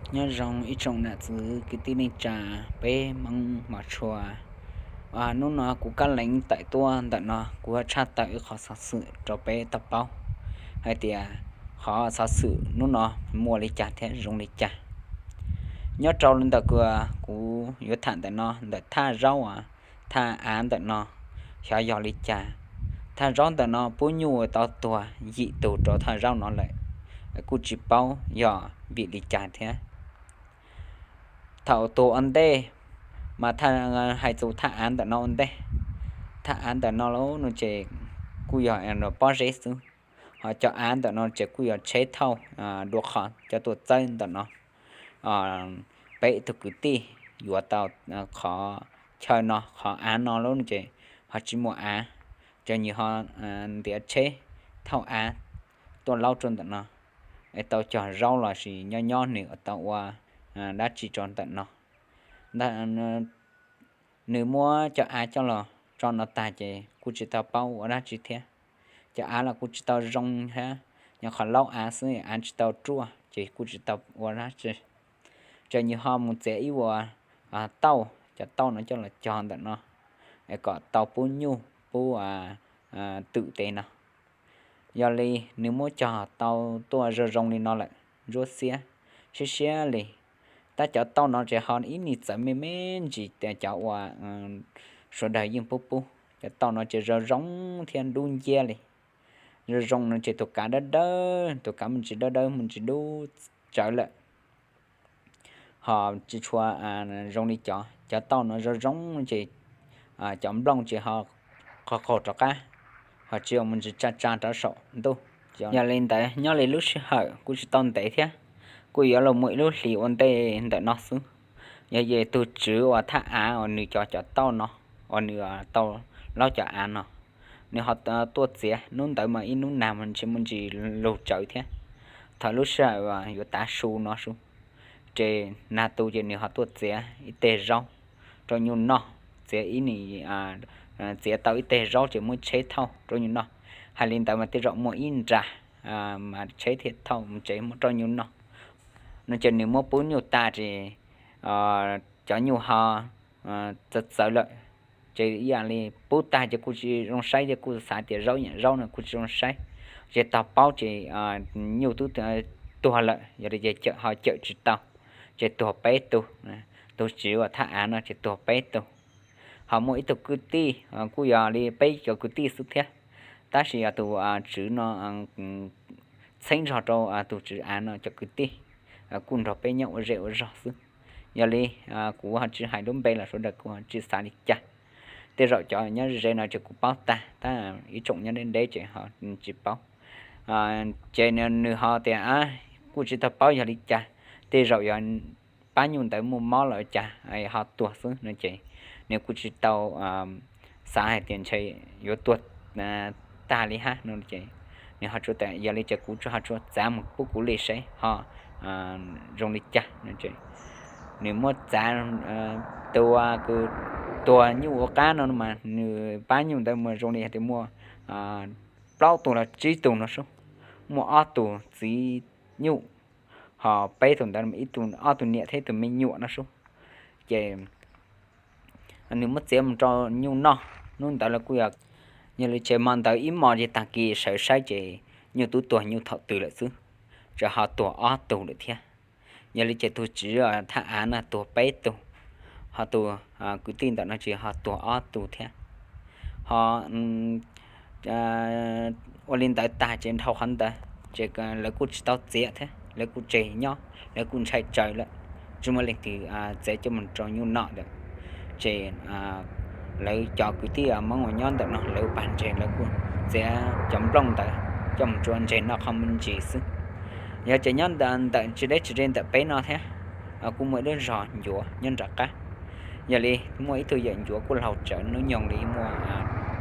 Nyob zoo ib tsoom nam txiv kwv tij neej tsa, peb Hmoob mos tshua. Hnub no kuv Kab Leev tawm tuaj ntawm no, kuv yuav tshaj tawm ib qhov xov xwm rau peb tau paub hais tias qhov xov xwm hnub no muaj li cas thiab zoo li cas. Nyob rau ntawm kuv yuav tham ntawm no, ntawm thaj zaub, thaj av ntawm no, xyov yog li cas, thaj zaub ntawm no pub nyuj tau tuag yim tug rau thaj zaub no lawm, kuj tsis paub yog vim li cas thiab. Thaum tuag ua ntej, mas hais txog thaj av ntawm no ua ntej, thaj av ntawm no lawm no ces kuj yog pob zeb xwb, ho cov av ntawm no ces kuj yog tsheb thauj dua qhov cov tuaj txawb ntawm no. Peb ib tug kwv tij yuav tau qhov chaw no, qhov av no lawm no ces ho tsis muaj av, ces nws ho ntiav tsheb thauj av tuaj laub rau ntawm no, es tau cog zaub los sis nyob nyob nws tau ua dab tsi rau ntawm no. Nws muab cov av coj los tso no tag ces kuj tsis tau paub ua dab tsi thiab. Cov av los kuj tsis tau zoo thiab, nyob qhov laub av xwb, av tsis tau ruaj ces kuj tsis tau ua dab tsi. Ces nws ho mus txiav ib vuas tauj, cov tauj no coj los cog ntawm no, es kom tau pub nyuj pub twm tes no. Yog li nws muab cog tau tuaj zoo zoo li no lawm, ntsuab xiab siab siab li. Tab cov tauj no ces ho ib nim txawv me me ntsis, cov uas sawv daws yeej pub pub. Cov tauj no ces zoo zoo thiab dub nciab li. Zoo zoo no ces tus kav dawb dawb, tus kav me ntsis dawb dawb me ntsis dub tsawv lawm, ho tsis tshua zoo li cov. Cov tauj no zoo zoo ces cov nplooj ces ho qaug qaug rov qab, ho tsis ua me ntsis tsa tsa rov saum ntuj. Yog li ntawd nyob li lub sij hawm kuj tsis tau ntev thiab, kuj yuav los muaj ib lub hlis ua ntej ntawm no xwb. Yog ces tus tswv uas thaj av uas nws cov cov tauj no, uas nws tau laub cov av no, nws ho tuaj txiav. Hnub ntawd mas ib hnub nag mas ntshe muaj ntsis lug tsawv thiab. Thaum lub sij hawm yuav tav su no su, ces nag tu ces nws ho tuaj txiav ib teg zaub rau nyuj noj, txiav ib nim, txiav tau ib teg zaub ces muab tsheb thauj rau nyuj noj. Hais li ntawd mas tej zaum muaj ib nra mas tsheb thiaj thauj mus tsev muab rau nyuj noj. No ces nws muab pub nyuj tag ces cov nyuj ho txawv txawv lawm, ces ib yam li pub tag ces kuj tsis zoo saib, ces kuj xav tias zaub yam zaub no kuj tsis zoo saib, ces tog paub ces nyuj twb tuag lawm, yog li ces ho cawm tsis tau, ces tuag peb tug. Tus tswv uas thaj av no ces tuag peb tug. Ho muaj ib tug kwv tij, kuj yog li peb cov kwv tij xwb thiab, tab sis yog tus tswv no txheeb zog rau tus tswv av no cov kwv tij, kuj nrog peb nyob ua zej ua zog xwb. Yog li kuv ho tsis hais lub npe los sawv daws kuj tsis xav li cas. Tej zaum cov nyob ze no ces kuv paub tag, tab ib tsoom nyob deb deb ces ho tsis paub. Ces nws ho tias kuj tsis tau paub yog li cas, tej zaum yog pab nyuj ntawd muaj mob los cas ho tuag xwb no ces nws kuj tsis tau xav hais tias ntshe yuav tuag tag li hab no ces nws ho tsuas tias yog li ces kuv ho tsuas txav mus pub kuv li seb ho zoo li cas no. Nws muab txav tus uas tuag nyuj ua qab no mas nws pab nyuj ntawd mas zoo li hais tias muaj plaub tug los tsib tug no sub, muaj ob tug txiv nyuj, ho peb tug ntawd ib tug, ob tug niam thiab ib tug me nyuam no sub. Ces nws muab txiav mus rau nyuj noj. Hnub ntawd los kuj yog, yog li ces hmo ntawd ib hmos ces tag kis sawv saib ces nyuj twb tuag nyuj thaum twg lawm xwb, ces ho tuag ob tug lawm thiab. Yog li ces tus tswv thaj av no tuag peb tug, ho tus kwv tij ntawm no ces ho tuag ob tug thiab. Ho ua li ntawd tag ces dhau qhov ntawd ces lawv kuj tsis tau txiav thiab, lawv kuj tseg nyob, lawv kuj ntshai tsawv lawm, tsis muaj leej twg txiav coj mus rau nyuj noj lawm. Ces lawv cov kwv tij Hmoob uas nyob ntawm no lawv pab ntseg, lawv kuj txiav cov nplooj ntawd coj mus rau ntseg noj qhov muaj ntsis xwb. Yog ces nyob ntawm tsis deb tsis ze ntawm peb no thiab, kuj muaj ib lub zos ncuav nyob nram qab. Yog li muaj ib tug yawm ncuav kuj laug tsawv, hnub nyoog li muaj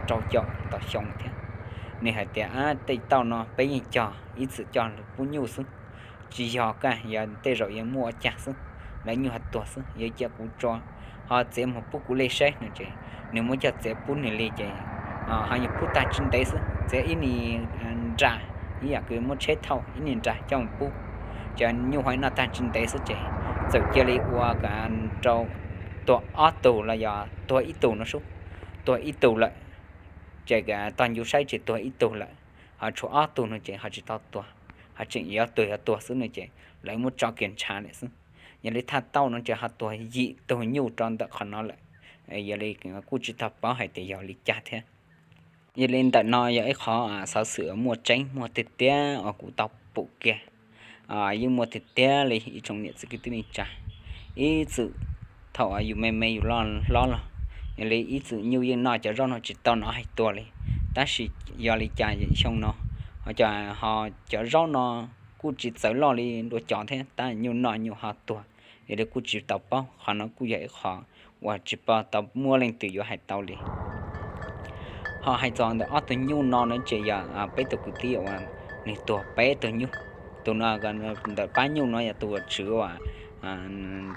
rau caum tawm xyoo thiab. Nws hais tias tej tauj no peb yeej cog ib txwm cog pub nyuj xwb, tsis yog kaj, yog tej zaum yuav muaj ua cas xwb, lawv nyuj ho tuag xwb, yog cia kuv tso ho txiav mus pub kuv li saib no ces nws muab coj txiav pub nws li ces ho yuav pub tag tsis ntev xwb, txiav ib ni nra, ib yam kws muab tsheb thauj ib ni nra coj mus pub, ces nyuj ho noj tag tsis ntev xwb ces Txawm cia li ua rau tuag ob tug los yog tuag ib tug no sub, tuag ib tug lawm, ces tog ncu saib tsis tuag ib tug lawm, ho tshuav ob tug no ces ho tsis tau tuag, ho tseem yuav tuag yuav tuag xwb no ces lawv muab tso kiag ntshav lawm xwb. Yog li thaj tauj no ces ho tuag yim tug nyuj rau ntawm qhov no lawm, yog li kuj tsis tau paub hais tias yog li cas thiab. Yog li ntawm no yog ib qhov xov xwm muaj tseeb muaj tiag tiag uas kuv tau pum kiag, yeej muaj tiag tiag li ib tsoom niam txiv kwv tij neej tsa. Ib txwm thaum yus me me yus loj hlob los, yog li ib txwm nyuj yeej noj cov zaub no tsis tau nov hais tuag li, tab sis yog li cas xyoo no ho cov zaub no kuj tsis txawv loj li dua cov thiab tab nyuj noj nyuj ho tuag. Yog li kuj tsis tau paub, qhov no kuj yog ib qho uas tsis tau muaj leej twg yuav hais tau li. Ho hais txog ntawm ob tug nyuj no na ces yog peb tug kwv tij uas nws tuag peb tug nyuj. Tus no ntawm pab nyuj no yog tus tswv uas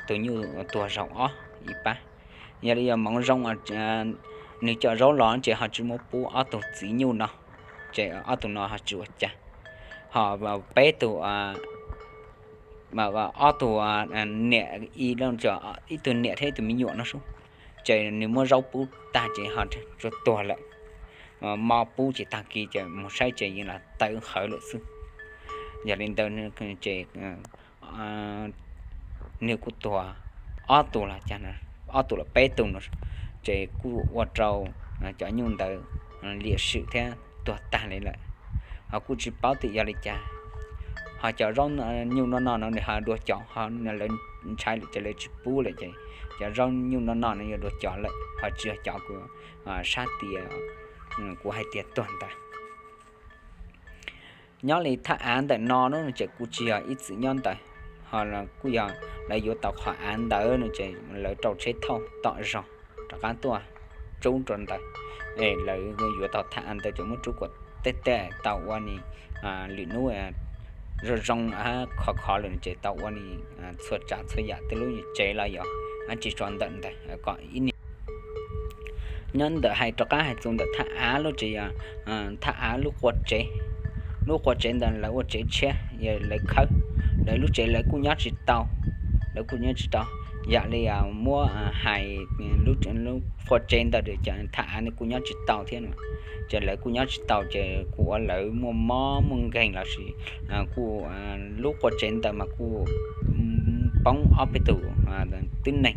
tus nyuj tuag zaum ob ib pab. Yog li yog hmoov zoo nws cov zaub los ces ho tsis muab pub ob tug txiv nyuj no, ces ob tug no ho tsis ua cas. Ho peb tug, ob tug niam, ib tug niam thiab ib tug me nyuam no sub, ces nws muab zaub pub tag ces ho tsuas tuag lawm. Mob pub ces tag kis ces mus saib ces yeej los tawv qhawv lawm xwb. Yog li ntawd ces nws kuj tuag ob tug los, ob tug los peb tug no, ces kuj ua rau cov nyuj ntawd liam swm thiab tuag tag li lawm. Ho kuj tsis paub tias yog li cas, ho cov zaub nyuj noj no no nws ho dua cov, ho lawv ntshai lawm ces lawv tsis pub lawm ces cov zaub nyuj noj no no yuav dua cov lawm, ho tsis yog cov kuv sab tias kuv hais tias tuag ntawd. Nyob li thaj av ntawm no no ces kuj tsis yog ib txwm nyob ntawd, ho kuj yog lawv yuav tau qhov av ntawd no ces lawv rau tsheb thauj tom zog rov qab tuaj rub rau ntawd. Lawv yuav tau thaj av ntawd ces muab rub kom tej tej tau ua ni lwm hnub zoo zoo khov khov lawm no ces tau ua ni txhua tsav txhua yam tej lub tsev los yog dab tsi tso ntawm ntawd kom ib niag nyob ntawm hais rov qab hais txog ntawm thaj av lub tsev, thaj av lub qua tsev, lub qua tsev ntawd lawv ua tsev tshiab, lawv khawb, lawv lub tsev lawv kuj nyob tsis tau, lawv kuj nyob tsis tau. Yam li muab hais lub qua tsev ntawd ces thaj av ntawd kuj nyob tsis tau thiab no, ces lawv kuj nyob tsis tau ces kuj ua lawv muaj mob muaj nkeeg los sis kuj lub qua tsev ntawd mas kuj poob ob peb tug tib neeg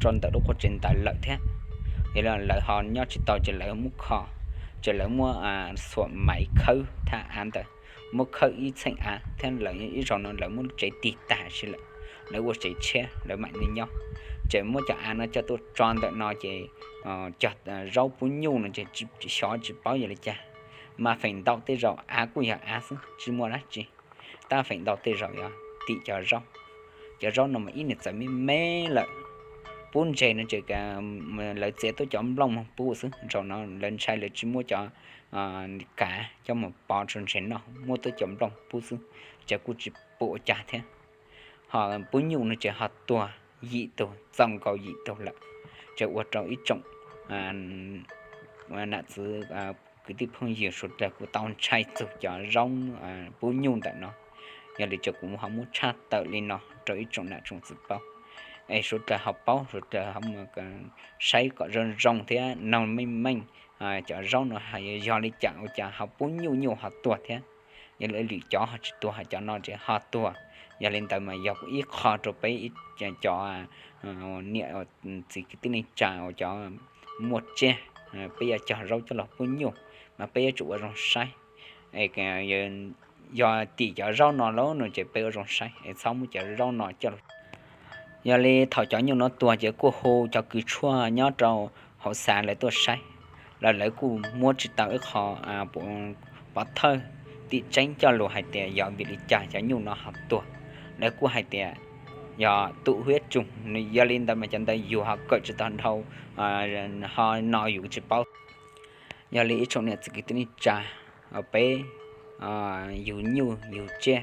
rau ntawm lub qua tsev ntawd lawm thiab. Yog lawv ho nyob tsis tau ces lawv muab kho, ces lawv muab xuam maiv khawb thaj av ntawd, muab khawb ib txheej av thiab lawv ib zaug no lawv muab lub tsev tig tag si lawm, lawv ua tsev tshiab lawv mam li nyob. Ces muab cov av no coj tuaj tso ntawm no ces cog zaub pub nyuj no ces xyov tsis paub yog li cas, mas feem ntau tej zaum av kuj yog av xwb tsis muaj dab tsi, tab feem ntau tej zaum yog tim cov zaub. Cov zaub no mas ib niag txawm me me lawm, pub ntses no ces lawv txiav tuaj cov nplooj mus pub xwb, zaum no lawv ntshai lawv tsis muaj cov kav coj mus pov rau ntses noj, muab tuaj cov nplooj pub xwb, ces kuj tsis pub ua cas thiab. Ho pub nyuj no ces ho tuag yim tug txaus nkaus yim tug lawm, ces ua rau ib tsoom nam txiv kwv tij phooj ywg suav dawg kuj tau ntshai txog cov zaub pub nyuj ntawm no. Yog li ces kuv ho muab tshaj tawm li no rau ib tsoom nam tsoom txiv paub, es suav dawg ho paub suav dawg ho saib kom zoo zoo thiab noog meej meej cov zaub no yog li cas ua cas ho pub nyuj nyuj ho tuag thiab. Yog li lwm cov ho tsis tuag, ho cov no ces ho tuag. Yog li ntawd mas yog ib qho rau peb cov niam txiv kwv tij neej tsa uas cov muaj tsiaj, peb yuav cog zaub coj los pub nyuj mas peb yuav tsum ua zoo saib. Yog tim cov zaub no lawm no ces peb ua zoo saib es txhob muab cov zaub no coj los. Yog li thaum cov nyuj no tuag ces kuj hu cov kws tshuaj nyob rau hauv xav lawv tuaj saib, los lawv kuj muab tsis tau ib qho pov thawj tim tseeb coj lus hais tias yog vim li cas cov nyuj no ho tuag. Lawv kuj hais tias yog tụ huyết trùng, yog li ntawd mas cov ntawd yus ho kawm tsis tau dhau, ho no yus tsis paub. Yog li ib tsoom niam txiv kwv tij neej tsa, peb yug nyuj yug tsiaj,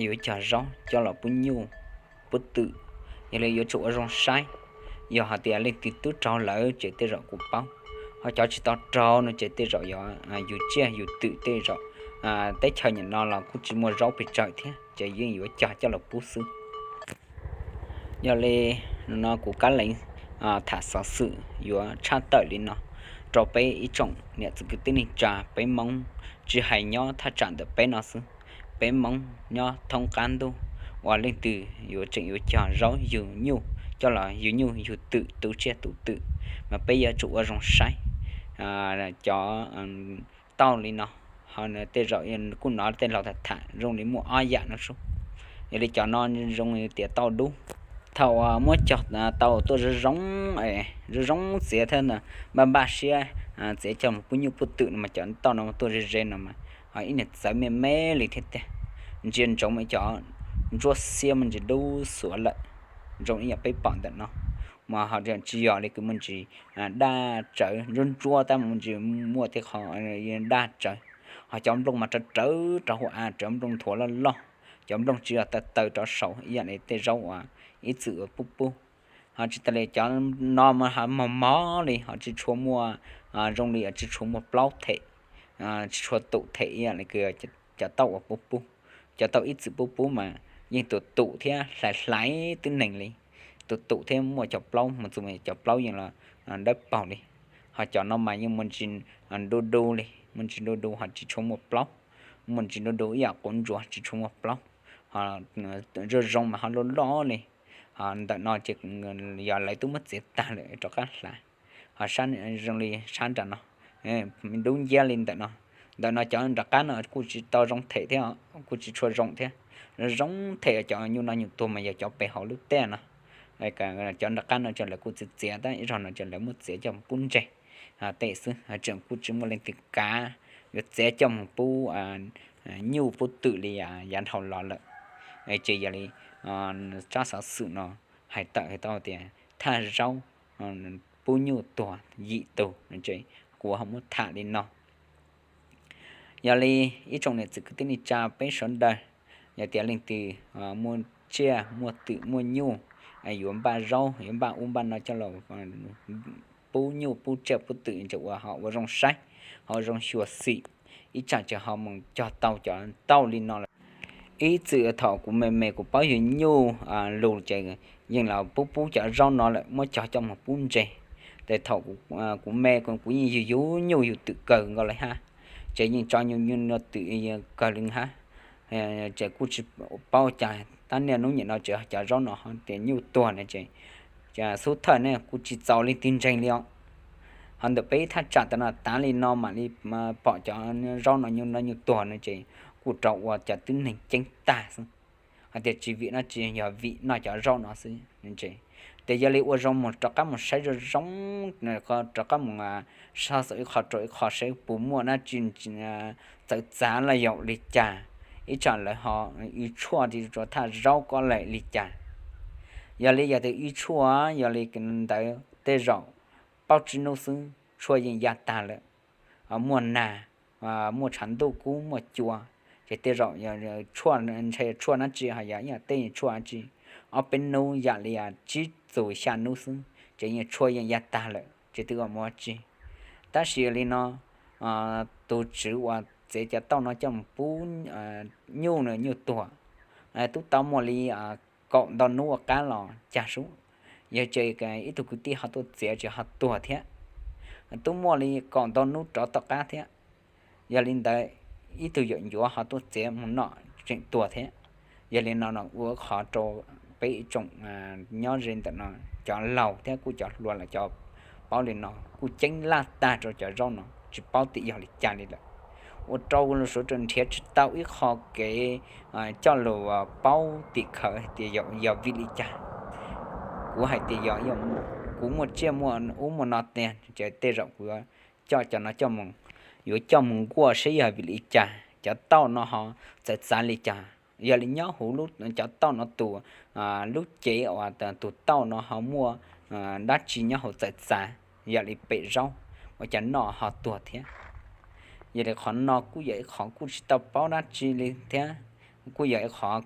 yuav cog zaub coj los pub nyuj pub twm, yog li yuav tsum ua zoo saib. Yog hais tias leej twg twb raug lawm ces tej zaum kuj paub, ho cov tsis tau raug no ces tej zaum yog yug tsiaj yug twm tej zaum teb chaws nim no los kuj tsis muaj zaub pes tsawg thiab ces yeej yuav cog coj los pub xwb. Yog li no kuv Kab Leev tham xov xwm yuav tshaj tawm li no rau peb ib tsoom niam txiv kwv tij neej tsa peb Hmoob, tsis hais nyob thaj tsam ntawm peb no xwb, peb Hmoob nyob thoob qab ntuj, uas leej twg yuav tseem yuav cog zaub yug nyuj coj los yug nyuj yug twm tu tsiaj tu twm, mas peb yuav tsum ua zoo saib cov tauj li no. Ho tej zaum kuj hnov tej laus tham tham zoo li muaj ob yam no sub. Yog li cov no zoo tias tauj dub. Thaum muab cog tau tuaj zoo zoo, zoo zoo txiav thiab npaj npaj siab txiav coj mus pub nyuj pub twm no mas cov tauj no tuaj ze ze no mas ho ib niag txawv me me li thiab tiag. Ntsia ntsoov mas cov ntsuab xiab muaj ntsis dub xuav lawm, zoo ib yam peb pom ntawm no. Mas ho tsis yog li, kws muaj ntsis daj tsawv ntsuab ntsuab tab muaj ntsis muaj tej qho daj tsawv. Ho cov nplooj mas rawv rawv rau hauv av, cov nplooj nthuav loj loj, cov nplooj tsis yog taw taw rov saud ib yam li tej zaub uas ib txwm uas pub pub. Ho tsis tas li cov no mas ho mos mos li, ho tsis tshua muaj, zoo li tsis tshua muaj plaub them, tsis tshua tum them ib yam li cov tauj uas pub pub. Cov tauj ib txwm pub pub mas yeej tum tum thiab hlais hlais tib neeg li, tum tum thiab muaj cov plaub, mus txog cov plaub yeej los dawb paug li. Ho cov no mas yeej muaj ntsis du du li, muaj ntsis du du ho tsis tshua muaj plaub, muaj ntsis du du ib yam quav ntsuas tsis tshua muaj plaub. Ho zoo zoo mas ho loj loj li. Ho ntawm no ces yog lawv twb muab txiav tag lawm rov qab hlais. Ho zoo li sab nram no, dub nciab li ntawm no. Ntawm no cov nram qab no kuj tsis tau zoo them thiab, kuj tsis tshua zoo thiab. Zoo them cov nyuj no nyuj tuag mas yog cov pem hauv lub teb no. Cov nram qab no ces lawv kuj txiav txiav tab ib zaug no ces lawv muab txiav coj pub ntseg tej xwb, tseem kuj tsis muaj leej twg kav yuav txiav coj mus pub nyuj pub twm li yav dhau los lawm. Ces yog li tsab xov xwm no hais tawm hais tau tias thaj zaub pub nyuj tuag yim tug, kuv ho muab tham li no. Yog li ib tsoom niam txiv kwv tij neej tsa peb sawv daws, yog tias leej twg muaj tsiaj muaj twm muaj nyuj, yuav npaj zaub yuav npaj ub npaj no coj los pub nyuj pub tsiaj pub twm ces uas ho ua zoo saib, ho ua zoo xyuam xim, ib tsam ces ho mus cog tau cov tauj li no lawm. Ib txwm thaum kuv me me kuv paub yug nyuj lug ces yeej los pub pub cov zaub no lawm, muab cog coj mus pub ntseg. Ces thaum kuv me kuv yeej yug yug nyuj yug twm kawg nkaus li hab, ces yeej tso nyuj nyuj twm kawg li hab. Ces kuj tsis paub cas tab niaj hnub nim no ces cov zaub no ho tias nyuj tuag na ces xub thawj ne kuj tsis txaus leej twg ntseeg li os. Ho ntawm peb thaj tsam tam no tav li no mam li pom cov zaub no nyuj no nyuj tuag no ces kuj rau ua cov tib neeg ceeb tag xwb. Hais tias tsis vim no tsis yog vim noj cov zaub no xwb. Ces yog li ua zoo mus rov qab mus saib zoo zoo, rov qab mus soj xaum ib qho rau ib qho saib puas muaj dab tsi txawv txav los yog li cas, ib tsam lawv ho ib tshuaj ti rua thaj zaub ko lawm li cas. Yog li yog tias ib tshuaj yog li ntawd tej zaum plaub tsib hnub xwb tshuaj yeej ya tag lawm. Muaj nag, muaj tshav ntuj kub muaj cua, ces tej zaum tshuaj ntshe tshuaj dab tsi ho yog ib yam tej tshuaj dab tsi, ob peb hnub yam li tsib txug xya hnub xwb ces yeej tshuaj yeej ya tag lawm ces twb ua mus ua tsi. Tab sis li no tus tswv uas txiav cov tauj no coj mus pub nyuj na nyuj tuag, twb tau muaj li kaum ntau hnub ua qab los cag sub, yog ces ib tug kwv tij ho tuaj txiav ces ho tuag thiab. Twb muaj li kaum ntau hnub rov tom qab thiab. Yog li ntawd ib tug yawm ncuav ho tuaj txiav mus noj tseem tuag thiab. Yog li no no ua qhov rau peb ib tsoom nyob ze ntawm no, cov laus thiab kuj cov hluas lawm cov paub li no kuj ceeb laj tag rau cov zaub no tsis paub tias yog li cas li lawm. Ua rau suav rau nrhiav tsis tau ib qho kev coj lus paub tim khawv hais tias yog vim li cas. Kuv hais tias yog kuv muaj tsiaj muaj ub muaj no tiag ces tej zaum kuv coj cov no coj mus, yuav coj mus nkuaj saib yog vim li cas cov tauj no ho txawv txav li cas. Yog li nyob huv cov tauj no tus lub cev uas tus tauj no ho muaj dab tsi nyob hauv txawv txav, yog li pem zaub ua cas noj ho tuag thiab. Yog li qhov no kuj yog ib qhov kuj tsis tau paub dab tsi li thiab, kuj yog ib qhov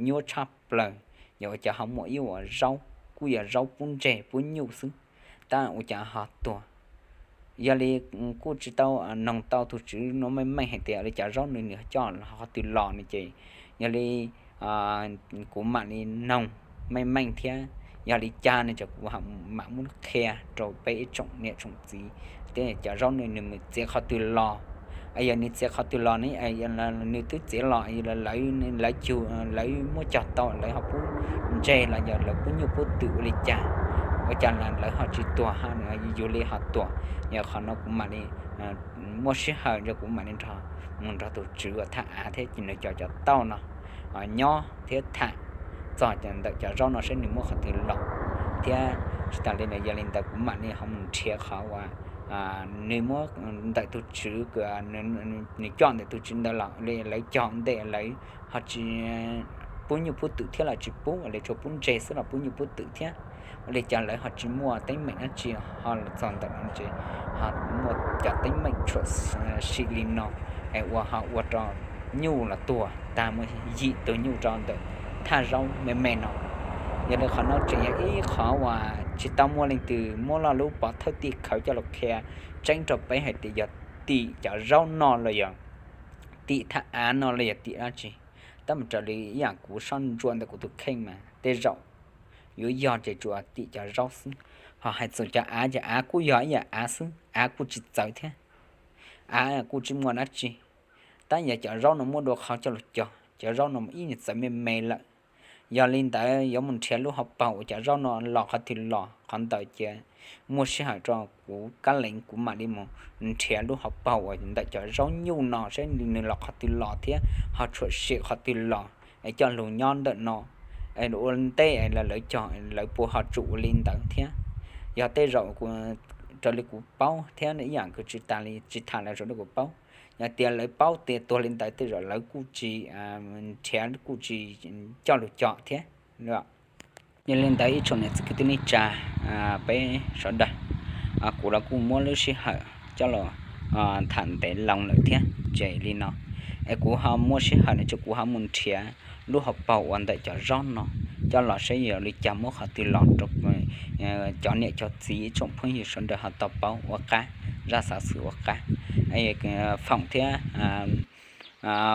nyuaj tshaj plaws. Yog ua cas ho muaj ib uas zaub kuj yog zaub pub ntseg pub nyuj xwb, tab ua cas ho tuag. Yog li kuj tsis tau noog tau tus tswv no meej meej hais tias li cov zaub nws nws coj qhov twg los no ces, yog li kuv mam li noog meej meej thiab. Yog li cas no ces kuv mam muab qhia rau peb ib tsoom niam tsoom txiv, thiab cov zaub no nws mus txiav qhov twg los, yog nws txiav qhov twg los ne, nws twb txiav los lawv, lawv cug, lawv muab cog tau lawv ho pub ntseg los yog lawv pub nyuj pub twm ua li cas, ua cas lawv ho tsis tuag, yus li ho tuag. Yog qhov no kuv mam li muaj sij hawm ces kuv mam li nrog, mus nrog tus tswv uas thaj av thiab nws cov cov tauj no nyob thiab tham txog ntawm cov zaub no saib nws muab qhov twg los thiab. Tsis tas li ntawd, yog li ntawd kuv mam li ho mus nrhiav qhov uas nws muab ntawm tus tswv, nws coj ntawm tus tswv ntawd los li lawv cog ntej lawv ho tsis pub nyuj pub twm thiab los tsis pub, ua li tsuas pub ntseg xwb los pub nyuj pub twm thiab, ua li cas lawv ho tsis muaj teeb meem dab tsi ho txog ntawm no ces ho muaj cov teeb meem tshwm sim li no es ua ho ua rau nyuj los tuag tag muaj yim tug nyuj rau ntawm thaj zaub me me no. Yog li qhov no tseem yog ib qhov uas tsis tau muaj leej twg muab lub pov thawj tim khawv coj los qhia tseeb rau peb hais tias yog tim cov zaub no los yog tim thaj av no los yog tim dab tsi. Tab mus raws li ib yam kuv saib ntsoov ntawm kuv tus kheej mas tej zaum yuav yog ces tsuas tim cov zaub xwb. Ho hais txog cov av ces av kuj yog ib yam av xwb, av kuj tsis txawv thiab, av kuj tsis muaj dab tsi. Tab yog cov zaub no muaj dua qhov coj los cog, cov zaub no ib nyuag txawv me me lawm. Yog li ntawd yuav mus nrhiav lub hauv paug uas cov zaub no los qhov twg los qhov ntawd ces muaj sij hawm rau kuv Kab Leev kuv mam li mus nrhiav lub hauv paug uas ntawm cov zaub nyuj no saib nws los qhov twg los thiab ho tshwm sim qhov twg los es coj lug nyob ntawm no ua ntej lawv cog lawv puas ho tsum ua li ntawd thiab. Yog tej zaum raws li kuv paub thiab ib yam kuv tsis tas li tsis tham lawv sawv daws kuv paub, yog tias lawv paub tias tuag li ntawd tej zaum lawv kuj tsis nrhiav kuj tsis coj lug cog thiab. Yog li ntawd ib tsoom niam txiv kwv tij neej tsa, peb sawv daws, kuv los kuj muab lub sij hawm coj los tham ntev loo lawm thiab ces li no es kuv ho muaj sij hawm no ces kuv ho mus nrhiav lub hauv paug uas ntawm cov zaub no coj los saib yog li cas muab qhov twg los rau cov niam cov txiv ib tsoom phooj ywg sawv daws ho tau paub ua qab zaj xov xwm ua qab. Foom thiab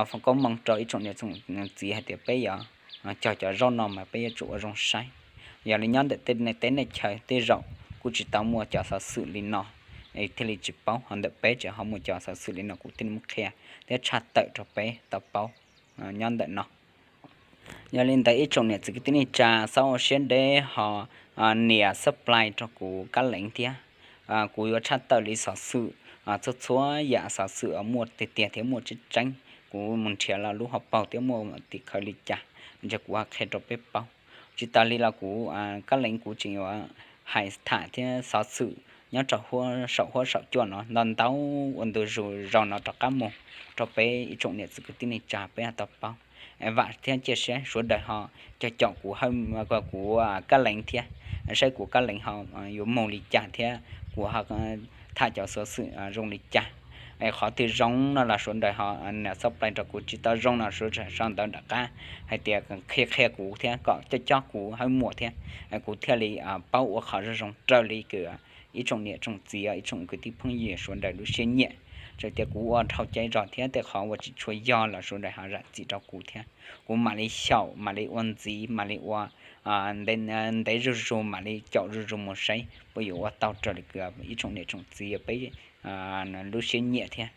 foom koob hmoov rau ib tsoom niam tsoom txiv hais tias peb yuav cog cov zaub no mas peb yuav tsum ua zoo saib. Yog li nyob ntawm tej teb tej chaw tej zaum kuj tsis tau muaj cov xov xwm li no es thiaj li tsis paub, ho ntawm peb ces ho muaj cov xov xwm li no kuv thiaj li muab qhia thiab tshaj tawm rau peb tau paub nyob ntawm no. Yog li ntawd ib tsoom niam txiv kwv tij neej tsa txhob ua siab deb ho nias subscribe rau kuv Kab Leev thiab. Kuv yuav tshaj tawm li xov xwm, txhua txhua yam xov xwm muaj tiag tiag thiab muaj tseeb tseeb, kuv mus nrhiav los lub hauv paug thiab muaj tim khawv li cas, ntshe kuv ho qhia rau peb paub. Tsis tas li los kuv Kab Leev kuv tseem yuav hais tham thiab xov xwm nyob rau saum huab saum cua no ntau ntau ua ntu zus zaum no rov qab mus rau peb ib tsoom niam txiv kwv tij neej tsa peb ho tau paub. Vam thiab cia siab sawv daws ho cog caum kuv, kuv Kab Leev thiab, saib kuv Kab Leev ho yuav mus li cas thiab kuv ho tham cov xov xwm zoo li cas. Qhov twg zoo no los sawv daws ho nias subscribe rau kuv, tsis tau zoo no sawv daws sau ntawv nram qab hais tias qhia qhia kuv thiab kom coj coj kuv hawb muam thiab, kuv thiaj li paub ua qhov zoo zoo raws li kws ib tsoom niam tsoom txiv ib tsoom kwv tij phooj ywg sawv daws lub siab nyiam. Txawm tias kuv ua dhau cai zog thiab tej qhov uas tsis tshua yog los sawv daws ho zam txim rau kuv thiab. Kuv mam li xyaum mam li ua ntxiv mam li ua ntev zuj zus mam li caum zuj zus mus saib puas yuav ua tau raws li kws ib tsoom niam tsoom txiv peb lub siab nyiam thiab.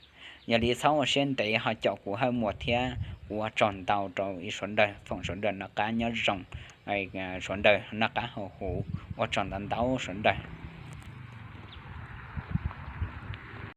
Yog li txhob ua siab ntev ho caum kuv hawb muam thiab kuv ua tsaug ntau rau ib sawv daws, foom sawv daws noj qab nyob zoo, sawv daws noj qab haus huv, ua tsaug ntau ntau sawv daws.